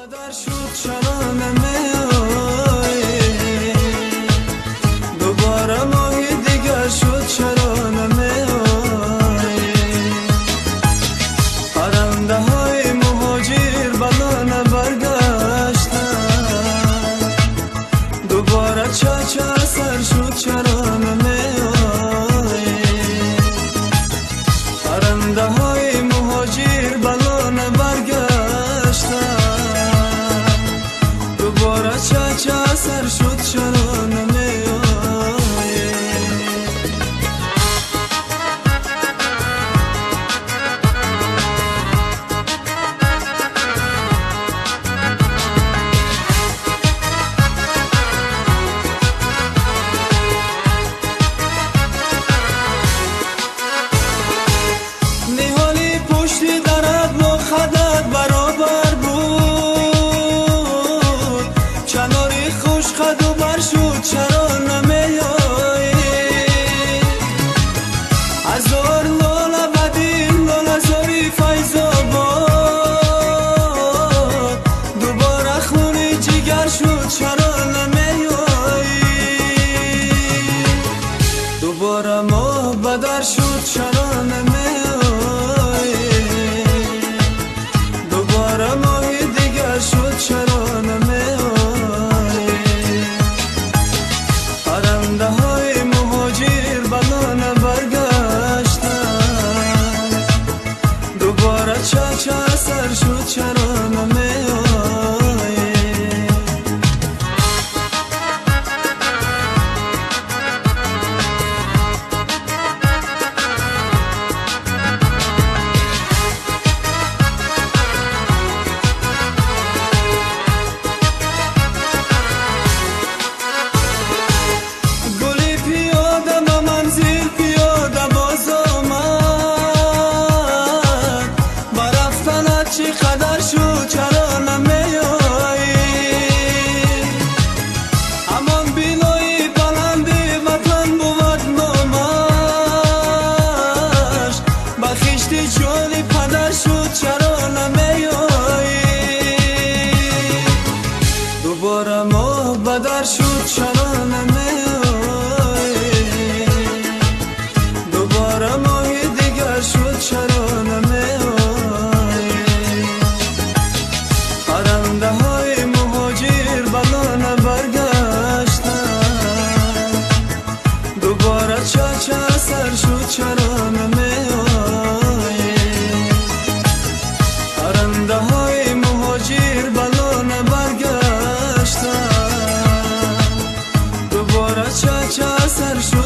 بدر شد چرا نمیایی، دوباره ماه دیگر شد چرا نمیایی. پرنده های مهاجر بلانه برگشتن، دوباره چه سر شد چرا نمیایی. پرنده های مهاجر بلانه برگشتن، دوباره چه سر شد چرا نمیایی. نهالی پشتی درد با خدت برابر بود، چناری خوش خد و بر شد چرا نمیایی. هزار لاله بدین لاله زاری فیض آباد، دوباره خون جگر شد چرا نمیایی. دوباره ماه بدر شد چرا نمیایی، دوباره ماه دیگر شد چرا نمیایی. پرنده های مهاجر بلانه برگشتن، دوباره چه سر شد چرا نمیایی. گلی پیاده به منزل پیاده باز آمد، برفتنت چی قدر شد چرا نمیایی. همان بینای بلند وطن بود نامش، به خشت جان پدر شد چرا نمیایی. دوباره ماه بدر شد چرا نمیایی، دوباره ماه دیگر شد چرا نمیایی. پرنده های مهاجر بلانه برگشتن، دوباره چه سر شد چرا نمیایی. پرنده های مهاجر بلانه برگشتن، دوباره چه سر شد.